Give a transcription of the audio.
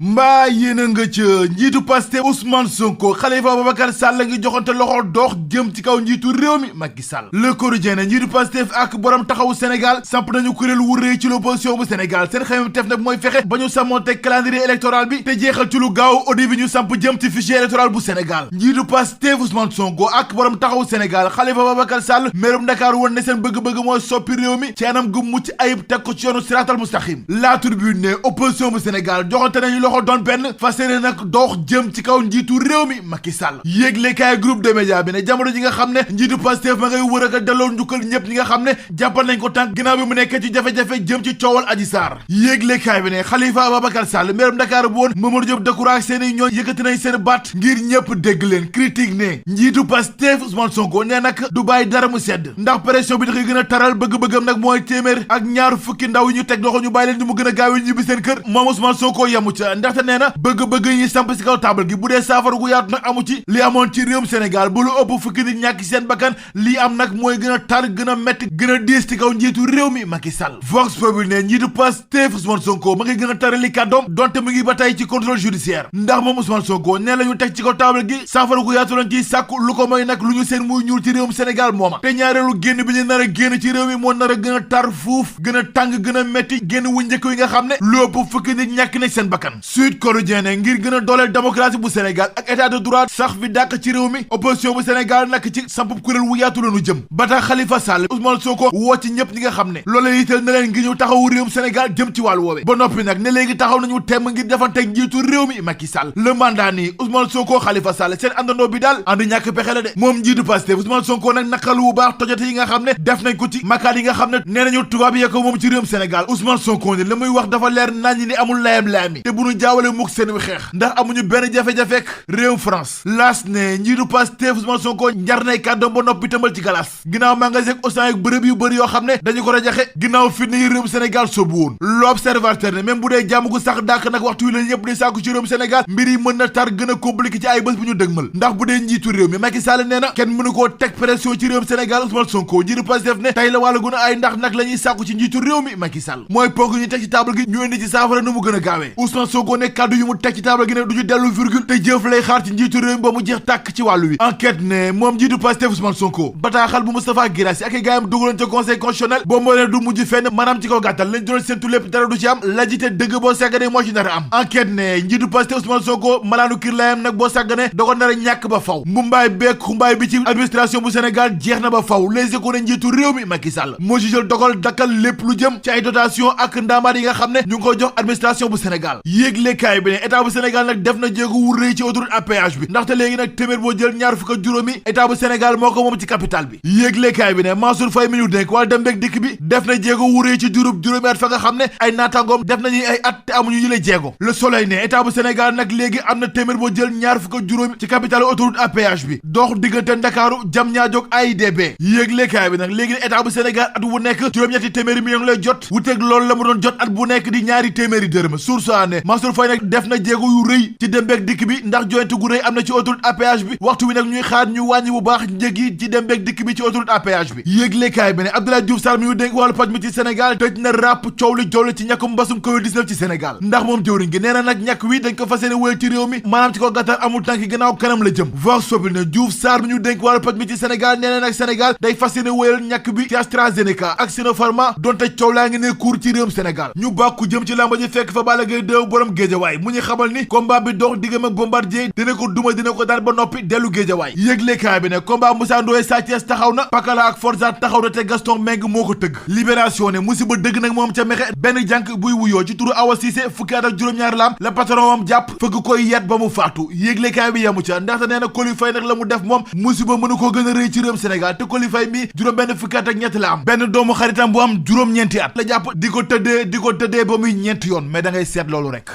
mbaa yéen a nga ca njiitu Pastef Ousmane Sonko Khalifa Ababacar Sall ngi joxante loxo dox jëm ci kaw njiitu réew mi Macky Sall. Le Quotidien ne njiitu Pastef ak borom taxawu Sénégal samp nañu kuréel wu rëy ci l'opposition bu Sénégal seen xayma tef nag mooy fexe ba ñu sàmmonte calendrier électoral bi te jeexal ci lu gaaw audit bi ñu samp jëm ci fichier électoral bu Sénégal. njiitu Pastef Ousmane Sonko ak borom taxawu Sénégal Khalifa Ababacar Sall meerum Dakar woon ne seen bëgg-bëgg mooy soppi réew mi ci anam gu mucc ayib teg ko ci yoonu siraatal mustaqim. La Tribune ne opposition bu Sénégal joxante nañu loxo doon benn fas yéene nag dox jëm ci kaw njiitu réew mi Macky Sall. yéeglekaay groupe de média bi ne jamono ji nga xam ne njiitu Pastef ma ngay wër ak delloo njukkal ñëpp ñi nga xam ne jàppal nañ ko tànk ginnaaw bi mu nekkee ci jafe-jafe jëm ci coowal Adji Sarr. yéeglekaay bi ne Khalifa Ababacar Sall meerum Dakar bu woon Mamadou Diop Decroix ak seen i ñooñ yëkkati nañ seen baat ngir ñëpp dégg leen critique ne njiitu Pastef Ousmane Sonko nee nag du bàyyi dara mu sedd ndax pression bi dafay gën a taral bëgg-bëggam nag mooy téeméer ak ñaar fukki ndaw yi ñu teg loxo ñu bàyyi leen ñu mu gën a gaawee ñibbi seen kër moom Ousmane Sonko yamu ca ndaxte nee na bëgg-bëgg yi samp si kaw taabal gi bu dee saafara gu yaatu nag amu ci li amoon ci réewum Sénégal bu lu ëpp fukki nit ñàkk seen bakkan lii am nag mooy gën a tar gën a metti gën a diis ci kaw njiitu réew mi Macky Sall. Vox Populi ne njiitu Pastef Ousmane Sonko ma ngi gën a tarali kàddoom donte mu ngi ba tey ci contrôle judiciaire ndax moom Ousmane Sonko nee la ñu teg ci kaw taabal gi saafara gu yaatu lañ ciy sàkku lu ko mooy nag lu ñu seen muy ñuul ci réewum Sénégal mooma te ñaareelu génn bi ñu nar a génn ci réew mi moo nar a gën a tar fuuf gën a tàng gën a metti génn wu njëkk yi nga xam ne lu ëpp fukki nit ñàkk nañ seen bakkan. Sud Quotidien ngir gën a dooleel démocratie bu Sénégal ak état de droit sax fi dàq ci réew mi opposition bu Sénégal nak ci sampub kuréel wu yaatu lañu jëm ba tax Khalifa Sall Ousmane Sonko woo ci ñëpp ñi nga xam ne loola yitteel na leen ngir ñu taxawu réewum Sénégal jëm ci wàllu woowe ba noppi nag ne léegi taxaw nañu temm ngir defanteeg njiitu réew mi Macky Sall le mandat nii Ousmane Sonko Khalifa Sall seen àndandoo bi daal ànd ñàkk pexe la de moom njiitu Pastef Ousmane Sonko nag naqalu bu baax tojate yi nga xam ne def nañ ko ci makkaat yi nga xam ne nee nañu tubaab yi ko moom ci réewum Sénégal Ousmane Sonko ne la muy wax dafa leer nañ ni amul layam-layam yi te bu ñu jaawale mukk seen wi xeex ndax amuñu benn jafe-jafeek réew France laas ne njiitu Pastef Ousmane Sonko njar nay kàddoom ba noppi tëmbal ci galas ginnaaw magasin ak Auchan ak bërëb yu bëri yoo xam ne dañu ko rajaxe ginnaaw fitna yi réewum Sénégal soobu woon l'observateur ne même bu dee jàmm gu sax dàq nag waxtu wi la ñëpp di sàkku ci réewum Sénégal mbir yi mën na tar gën a compliqué ci ay bés bu ñu dëgmal ndax bu dee njiitu réew mi Macky Sall nee na kenn mënu koo teg pression ci réewum Sénégal Ousmane Sonko njiitu Pastef ne tey la wàlla gën a ay ndax nag la ñuy sàkku ci njiitu réew mi Macky Sall mooy ponk ñu teg ci table gi ñu indi ci saafara nu mu gën a gaawee Ousmane Sonko ne kàddu yu mu teg ci table gi ne du ñu dellu virgule te jëf lay xaar ci njiitu réew mi ba mu jeex tàkk ci wàllu wi enquête ne moom njiitu Pastef Ousmane Sonko bataaxal bu Moustapha Guirassy ak i gaayam dugaloon ca conseil constitutionnel boo moo leen du mujj fenn maanaam ci kaw gàttal lañ doon séntu lépp dara du ci am la jite dëgg boo sàgganee moo ci nar a am enquête ne njiitu Pastef Ousmane Sonko malaanu kir layam nag boo sàgganee da ko nar a ñàkk ba faw mbumbaay beek xumbaay bi ci administration bu Sénégal jeex na ba faw les éco ne njiitu réew mi Macky Sall moo ci jël dogal dakkal lépp lu jëm ci ay dotation ak ndaamaat yi nga xam ne ñu ngi koy jox administration bu Sénégal yéeglekaay bi ne état bu Sénégal nag def na jéego wu rëy ci autoroute à péage bi ndaxte léegi nag téeméer boo jël ñaar fukk ak juróomi état bu Sénégal moo ko moom ci capital bi yéeglekaay bi ne Mansour Faye mi ñu dénk wala dem beeg dikk bi def na jéego wu rëy ci juróomi at fa nga xam ne ay naataangoom def nañuy ay at te amuñu yile jéego Le Soleil ne état bu Sénégal nag léegi am na téeméer boo jël ñaar fukk ak juróomi ci capital autoroute à péage bi dox diggante Ndakaaru Diamniadio ak AIBD yéeglekaay bi nag léegi état bu Sénégal at bu nekk juróom-ñetti téeméeri million lay jot wuteeg loolu la mu doon jot at bu nekk di ñaari téeméeri dërëm source ne Mansour Faye nag def na jéego yu rëy ci dem beeg dikk bi ndax joyante gu rëy am na ci autoroute à péage bi waxtu wi nag ñuy xaar ñu wàññi bu baax njëg yi ci dem beeg dikk bi ci autoroute à péage bi yéeglekaay bi ne Abdoulaye Diouf Sarr mi ñu dénk wàllu paj mi ci Sénégal tëj na ràpp coow li jolle ci ñàkkum mbasum Covid-19 ci Sénégal ndax moom jëwriñ gi nee na nag ñàkk wi dañ ko fas yéene wéyal ci réew mi maanaam ci ko gàttal amul tànki gannaaw kanam la jëm Vox Populi ne Diouf Sarr mi ñu dénk wàllu paj mi ci Sénégal nee na nag Sénégal day fas yéene wéyal ñàkk bi ci AstraZeneca ak Sinopharma donte coow laa ngi ne cour ci réewum Sénégal ñu bàkku jëm ci làmba ji fekk fa Balla Gaye 2 borom Géejawaay mu ñu xamal ni combat bi dox diggam ak Bombardier dina ko duma dina ko daan ba noppi dellu Géejawaay yëglekaay bi ne combat Moussa Ndoye Sa Thiès taxaw na Pakala ak Forza taxaw na te Gaston Mbengue moo ko tëgg Libération ne musiba dëgg nag moom ca mexe benn jànk buy wuyoo ci turu Awa Cissé fukki at ak juróom-ñaar la am la patron am jàpp fëgg koy yet ba mu faatu yëglekaay bi yemu ca ndaxte nee na Coly Faye nag la mu def moom musiba mënu koo gën a rëy ci réewum Sénégal te Coly Faye mi juróom benn fukki at ak ñett la am benn doomu xaritam bu am juróom-ñeenti at la jàpp di ko tëddee ba muy ñeenti yoon mais da ngay seet loolu rek